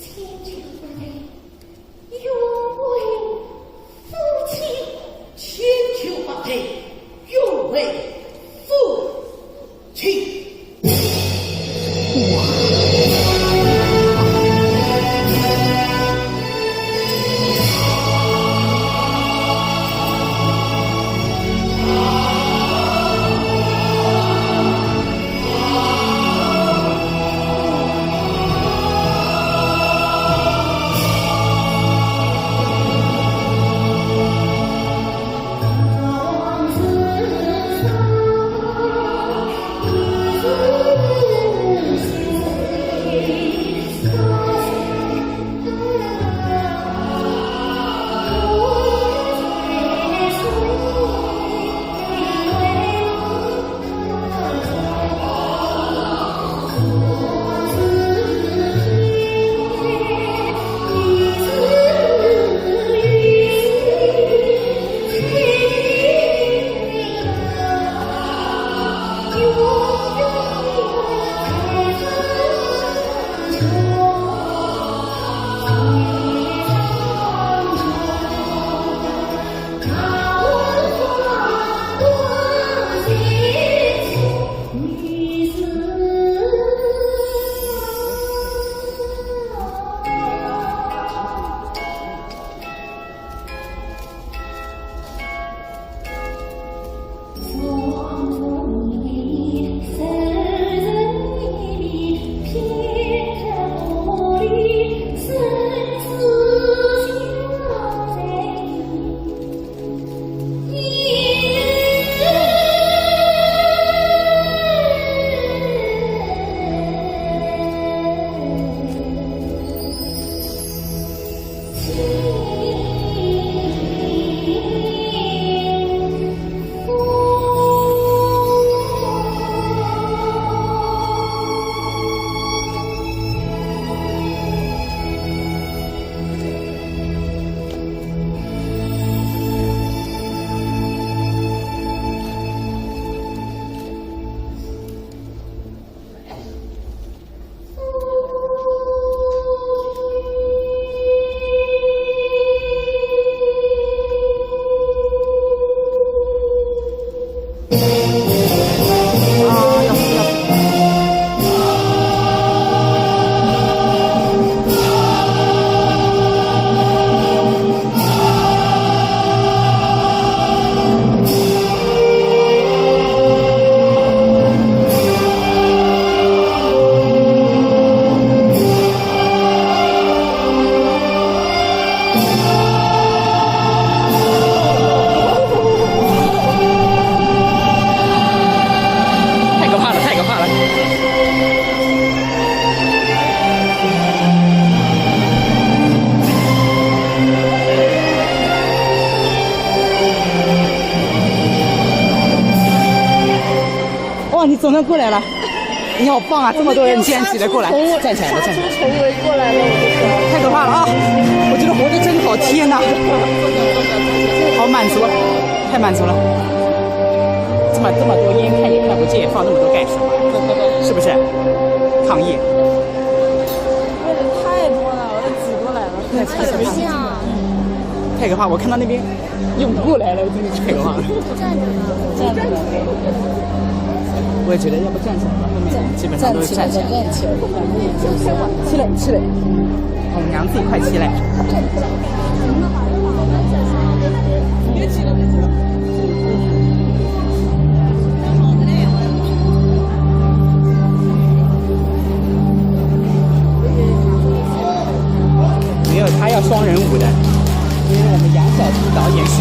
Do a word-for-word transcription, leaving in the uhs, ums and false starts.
千秋百代，永为夫妻。千秋百代，永为夫妻。太可怕了，太可怕了！哇，你总算过来了。 你好棒啊！这么多人，你竟然起得过来，站起来了，站起来。重围过来了，我就说。太可怕了啊！我觉得活着真好，天哪！好满足，太满足了。这么，这么多烟看也看不见，放那么多干什么？是不是？抗议。太多了，我都挤过来了。太可怕了。 太可怕！我看到那边涌过来了，我真的太可怕了。站着呢，站着呢。我也觉得，要不站起来吧，后面基本上都是站起来。站起来，站起来。起来，起来。红娘最快起来。 没有，他要双人舞的，因为我们杨晓东导演是